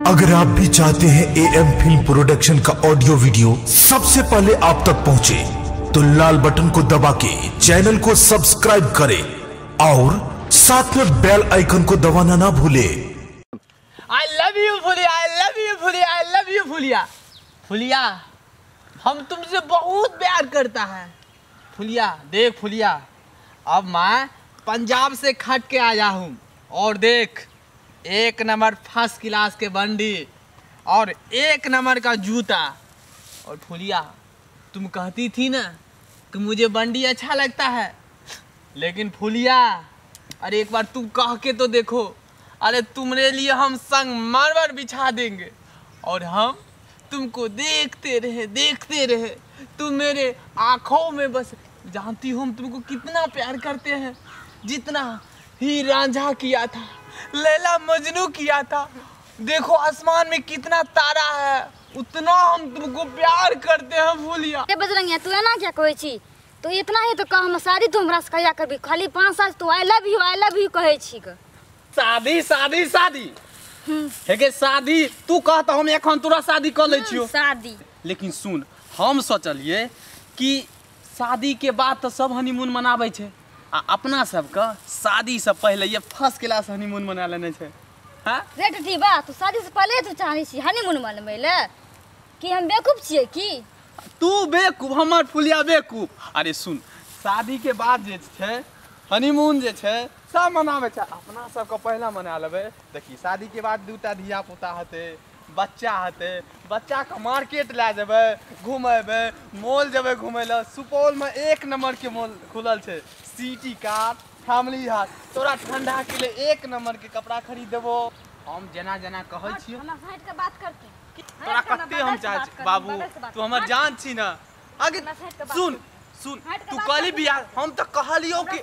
अगर आप भी चाहते हैं एएम फिल्म प्रोडक्शन का ऑडियो वीडियो सबसे पहले आप तक पहुंचे, तो लाल बटन को दबा के चैनल को सब्सक्राइब करें और साथ में बेल आइकन को दबाना ना भूलें। I love you Phuliya, I love you Phuliya, I love you Phuliya. Phuliya, हम तुमसे बहुत प्यार करता है। फुलिया देख फुलिया, अब मैं पंजाब से खट के आया हूँ और देख एक नंबर फर्स्ट क्लास के बंडी और एक नंबर का जूता। और फुलिया तुम कहती थी ना कि मुझे बंडी अच्छा लगता है, लेकिन फुलिया अरे एक बार तुम कह के तो देखो, अरे तुम्हारे लिए हम संगमरमर बिछा देंगे और हम तुमको देखते रहे देखते रहे, तुम मेरे आँखों में बस। जानती हो हम तुमको कितना प्यार करते हैं, जितना ही रांझा किया था, लैला मजनू किया था। देखो आसमान में कितना तारा है, उतना हम तुमको प्यार करते हैं फुलिया। ए बजरंगिया तू एना क्या कहै छी? तो इतना ही तो कह, हम शादी तू हमरा से कहिया करबी? खाली 5 साल तू I love you I love you कहै छी। शादी शादी शादी हे के शादी तू कह त हम एखन तोरा शादी क लै छियो शादी। लेकिन सुन, हम सोचलिए कि शादी के बाद तो सब हनीमून मनाबै छै, आ अपना सबके शादी से पहले ये फर्स्ट क्लास हनीमून मना लेने छै। हां रे टटी बा, तू शादी से पहले तू चाहै छी हनीमून मनबै ले? कि हम बेवकूफ छियै की? तू बेवकूफ, हमर फुलिया बेवकूफ। अरे सुन, शादी के बाद जे छै हनीमून जे छै सब मनाबै छै, अपना सबके पहला मना लेबै। देखी शादी के बाद दूटा धिया पुता हेतै, बच्चा हेतै, बच्चाके मार्केट लए जेबै घुमेबै, मॉल जेबै घुमै लए। सुपौलमे एक नंबर के मॉल खुलल छै, सिटी कार फैमिली हाट। तोरा ठंडा के लिए एक नंबर के कपड़ा खरीद देबो। हम जेना जेना कहै छियौ बात करते तोरा कते हम चाहै छी बाबू, तू हमर जान छी ना। आगे सुन सुन, तू कहली बियाह, हम तऽ कहलियौ कि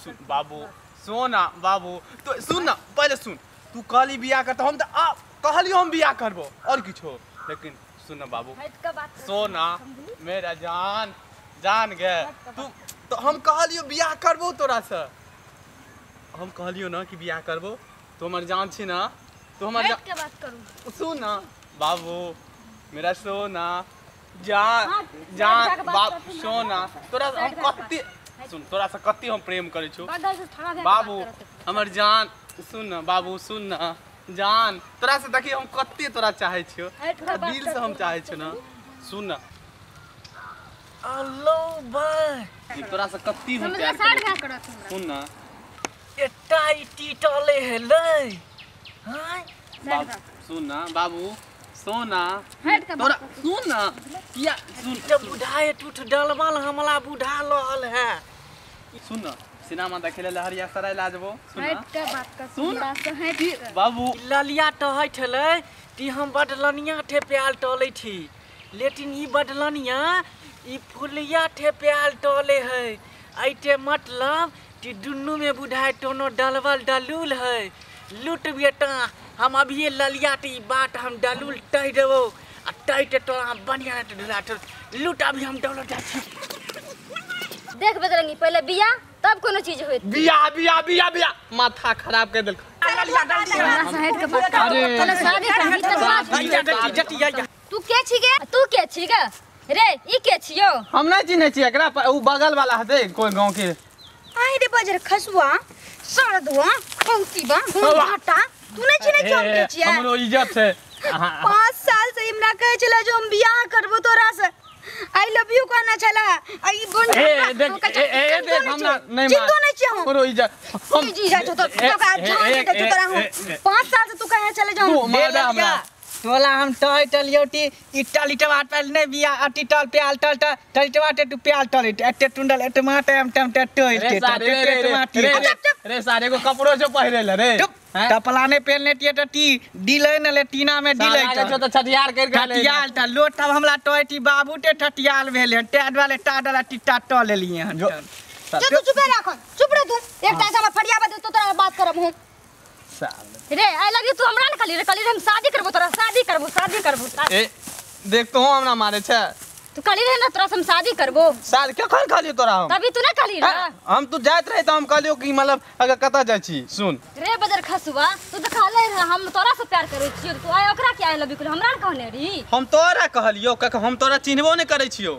सुन बाबू, सोना बाबू तो सुन ना, पहले सुन, तू कहली बियाह कर, हम तऽ कहलियौ हम बियाह करबो और किछो, लेकिन सुन ना बाबू, सोना मेरा जान जान गए तू तो हम कहलियौ बियाह करबो तोरा से, हम कहलियौ ना कि बियाह करबो, तू हमर जान छी ना, तू हमर सुन ना बाबू, मेरा सोना जान जान बाप सोना, तोरा हम कत्ते सुन, तोरा से कत्ते हम प्रेम करै छु बाबू, हमर जान सुन ना बाबू, सुन ना जान, तोरा से देखी हम कत्ते तोरा चाहै छियो, दिल से हम चाहै छियो ना। सुन ना हेलो भाई, तोरा से कत्ते हम प्यार करै छियो। सुन ना एटा इटी टले हेलै। हां सुन ना बाबू, सोना तोरा सुन ना किया सुन, जब बुढ़ाए टूट डलबल हमला बुढ़ा लहल है। सुन ना, सिनेमा देखे ले लहरिया सराय ला जबो। सुन हट के बात कर, सुन बाबू, ललिया टहै छलै ती हम बडलनिया ठे प्याल टलै थी, लेकिन ई बडलनिया ई फुलिया ठे प्याल टले है। ऐटे मतलब ती दुन्नू में बुढ़ाए टोनो डलबल डलूल है। लूट बेटा, हम अभी ललिया टी बात हम डलूल टह देबो आ टह तोरा हम बढ़िया ढुला लूट, अभी हम डलूल जाइ छी। देख बजरंगी, पहले बियाह तब कोनो चीज होइत। बियाह बियाह बियाह बियाह माथा खराब कर देलक। अरे तू के छी गे, तू के छी गे रे, ई के छियो? हम नहीं चिन्है छी एकरा, उ बगल वाला हते कोई गांव के। आई रे बजर खसुआ सरदुआ कौतीबा घाटा, तू नहीं चिन्है छी हम के छियै? हमरो इज्जत है। 5 साल से हमरा कहै छला जो हम बियाह करबो तोरा से, I love you कहना छला। आई बन ए देख, ए देख, हमरा नहीं मार, चिन्हतो नहीं छियै हम, हमरो इज्जत। हम जी जा तो तो का जान दे तोरा हम 5 साल से तू कहै छले जो तू मार दे हमरा। तोला हम टह टलियौ टी इटल इटवा टल नै बिया अटी टल प्याल टल टल टलटवा टे तू प्याल टल एते टुंडल एते माटे हम टम टे टोल टे टे रे सारे को कपड़ो जो पहिरे ले रे, टपला ने पेलने टिए त टी डिलै न ले टीना में डिलै त तो छठियार कर के ठटियाल त लोट। तब हमरा टोय टी बाबू टे ठटियाल भेल हन, टे दुआरे टा डला टीटा ट लेलिए हन। जो तू चुप राख, चुप रह तू, एकटा से हमर फरियाबा दे तो तोरा बात करब हम। रे I love you तू हमरा न कहली रे, कहली रे हम शादी करबो तोरा, शादी करबो शादी करबो। ए देख तो हमरा मारे छै। तू कहली रहे ना तोरा से हम शादी करबो। शादी कखन कहलियो तोरा हम? तभी तू ना कहली रहे। हम तू जाइत रहे त हम कहलियो कि मतलब अगर कतऽ जाइ छी सुन। रे बदर खसुआ तू त कहले रहे हम तोरा से प्यार करै छियो, तू आइ ओकरा के I love you कहली, हमरा न कहने रही। हम तोरा कहलियो कख हम तोरा चिन्हबो नै करै छियो।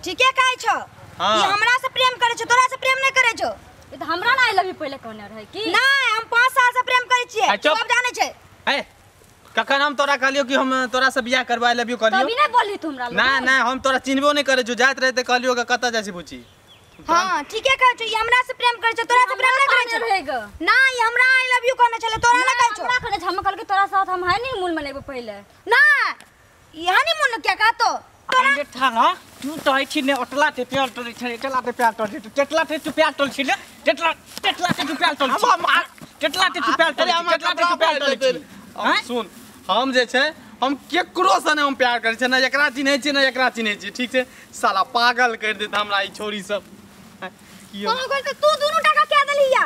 ठीके कहै छौ। हां ई हमरा से प्रेम करै छौ, तोरा से प्रेम नै करै छौ। ई त हमरा ना I love you पहिले कहने रहे की? नै हम 5 साल से प्रेम करै छियै, सब जानै छै। ए कखन हम तोरा कहलियो कि हम तोरा से बियाह करबो I love you कहलियो? तभी नै बोलली तू हमरा। ना ना हम तोरा चिन्हबो नै करै छौ, जाइत रहे त कहलियो कि कतऽ जाइ छी बुची। हां ठीके कहै छौ, ई हमरा से प्रेम करै छौ, तोरा से प्रेम नै करै छौ। ना ई हमरा I love you कहने छलै, तोरा नै कहै छौ। हमरा कहने हम कहल कि तोरा साथ हम हनीमून मनेबो पहिले। ना ई हनीमून क्या कहतो तोरा? ठाला तू तै छी ने ओटला ते प्यार टोलै छै, टेटला ते प्यार टोलै छै, टेटला ते तू प्यार टोल छी ने, टेटला टेटला ते तू प्यार टोल छी, टेटला ते तू प्यार टोल छी, टेटला ते तू प्यार टोल छी। सुन हम जे छै हम केकरो से नै हम प्यार करै छियै, ना एकरा चिन्है छियै ना एकरा चिन्है छियै, ठीक छै? साला पागल कर देत हमरा ई छोरी सब। पागल त तू दुनू टाका के देलिया,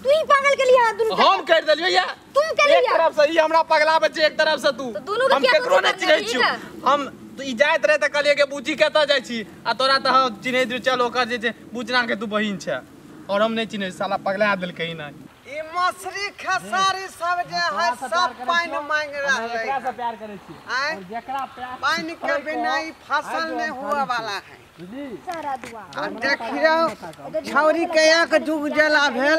तू ही पागल के लिया दुनू। हम कर देलियो या तू के लिया? एक तरफ से ई हमरा पगलाबै छै, एक तरफ से तू। हम केकरो नै चिन्है छियौ। हम तो ई जाइत रहे त कहलियै कि बुची कतऽ जाइ छी आ तोरा त हम चिन्है दियौ, चल ओकर जे छै बुचना के तू बहिन छै और हम नै चिन्है, साला पगला देलकै ना। ई मछली खेसारी सब जे है सब पानि मांग रहलै। एकरा से प्यार करै छी और जेकरा प्यार पानि के बिना ई फसल नहीं हुए वाला है। सारा दुआ आ देखियौ छौरी के एक जुग जला भेल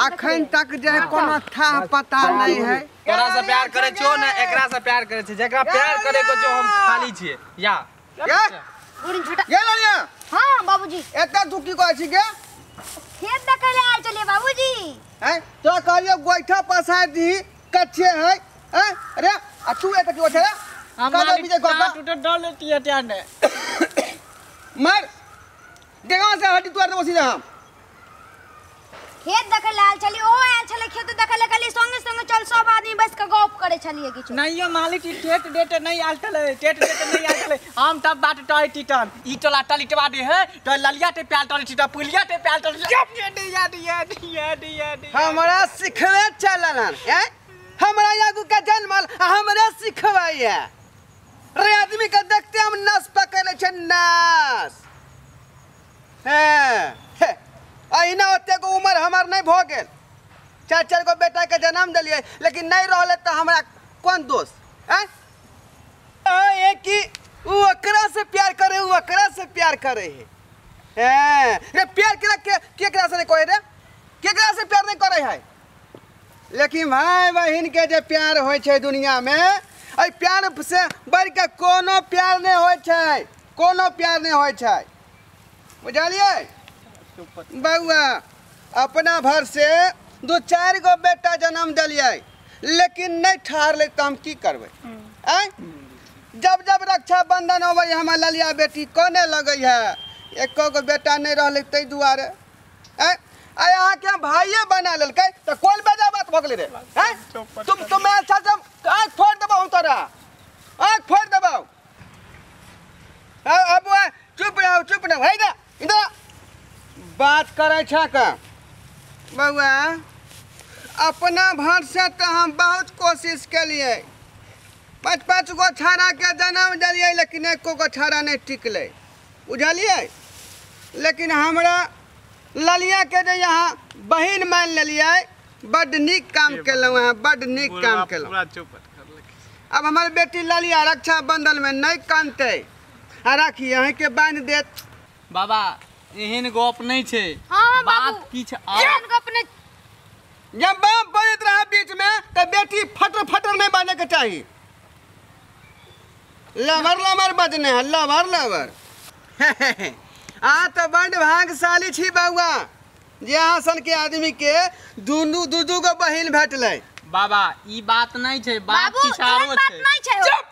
अखन तक जे कोनो था पता नहीं है। तोरा से प्यार करै छियो ना एकरा से प्यार करै छी, जेकरा प्यार करे को जो हम खाली छियै या बुढ़ी छोटा ये ललिया। हां बाबूजी एता तू की कहै छी गे? खेत देखै ले आयल छलियै बाबूजी। हैं तोरा कहलियो गोइठा पसार दी कच्चे है हैं? अरे आ तू एता की कहै छे? हम बीजे गप्पा टूट डल लेतिया त्याने मार देखा से हटी तू आर बसी हम खेत देखै ले आयल छलियै, ओ आयल छलै खेत देखै ले, कहलियै संगे संगे चल सब आदमी बैस के गप करै छलियै किछु। नहियो मालिक ई टेट डेट नहीं आयल छलै, टेट डेट नहीं आयल छलै। हम तब बाट टय टीटन ई टोला टलिटवा दे है तो ललिया ते प्याल टल छीटा पुलिया ते प्याल टल दिया दिया दिया दिया हमरा सिखवे चललन हैं? हमरा आगू के जनमल हमरा सिखवैया रे आदमी के देखते हम नस पकड़े छै नस। हैं अहिना ओते गो उम्र हमर नहीं भ गेल, चार चार गो बेटा के जन्म दिलियै लेकिन नहीं रहले त हमरा कोन दोष हैं? ए कि उ ओकरा से प्यार करे उ ओकरा से प्यार करे है। हैं रे प्यार केकरा केकरा से नहीं करे रे, केकरा से प्यार नहीं करे है? लेकिन भाई बहिन के जे प्यार होइ छै दुनिया में एहि प्यार से बढ़ के कोनो प्यार नहीं होइ छै, कोनो प्यार नहीं होइ छै, बुझलियै बउआ? अपना भर से दू चार गो बेटा जन्म दिलियै लेकिन नहीं ठहरलै त हम की करबै? आँय जब जब रक्षाबंधन अबै हमर ललिया बेटी कोने लगै है, एको गो बेटा नहीं रहलै ताहि दुआरे। आँय आइ अहाँके हम भाइये बना लेलकै त कोन बेजा बात भऽ गेलै रे? आँय तुम अच्छा से आँखि फोड़ि देबौ हम तोरा, आँखि फोड़ि देबौ। अब चुप रहू चुप रहू, है ना इधर बात करै छ का बउआ? अपना भर से तो हम बहुत कोशिश केलियै, 5 5 गो छाड़ा के जन्म दिलियै लेकिन एको गो छाड़ा नहीं टिकलै, बुझलियै? लेकिन हमरा ललिया के जे यहाँ बहिन मान लेलियै, बड्ड नीक काम केलहुँ अहाँ, बड्ड नीक काम केलहुँ। अब हमर बेटी ललिया रक्षाबंधन में नहीं कानतै आ राखी अहीँके बान्हि देत। बाबा एहन गप नहीं छै। हां बात किछ एहन गप नहीं। जब बाप बजैत रहा बीच में त बेटी फटर फटर नहीं बाजै के चाही, लवर लवर बजने है, लवर लवर। अहाँ त बड्ड भाग्यशाली छी बउआ जे अहाँ सन के आदमी के दुनू दू दू गो बहिन भेटलै। बाबा ई बात नहीं छै, बात किछ आरो छै। चुप!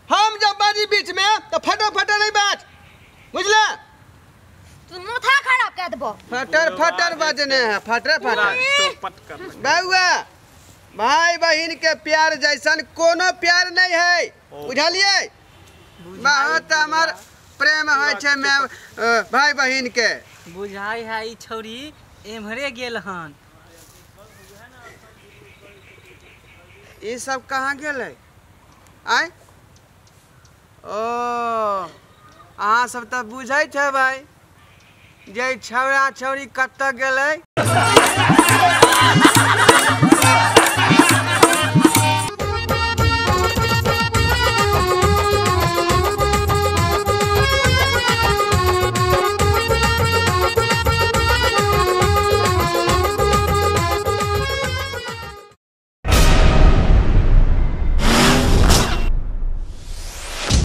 हम जब बाजी बीच में त फटर फटर नहीं बाज, बुझला? तू माथा खराब कर देबो। फटर फटर बजने है, फटर फटर। बउआ भाई बहिन के प्यार जैसन कोनो प्यार नहीं है, बुझलियै? बहुत हमर प्रेम होइ छै भाई बहिन के। बुझाइ है ई छौरी एम्हरे गेल हन। ई सब कहाँ गेलै? आय ओ अहाँ सब तऽ बुझैत हेबै जे छौड़ा छौड़ी कतऽ गेलै।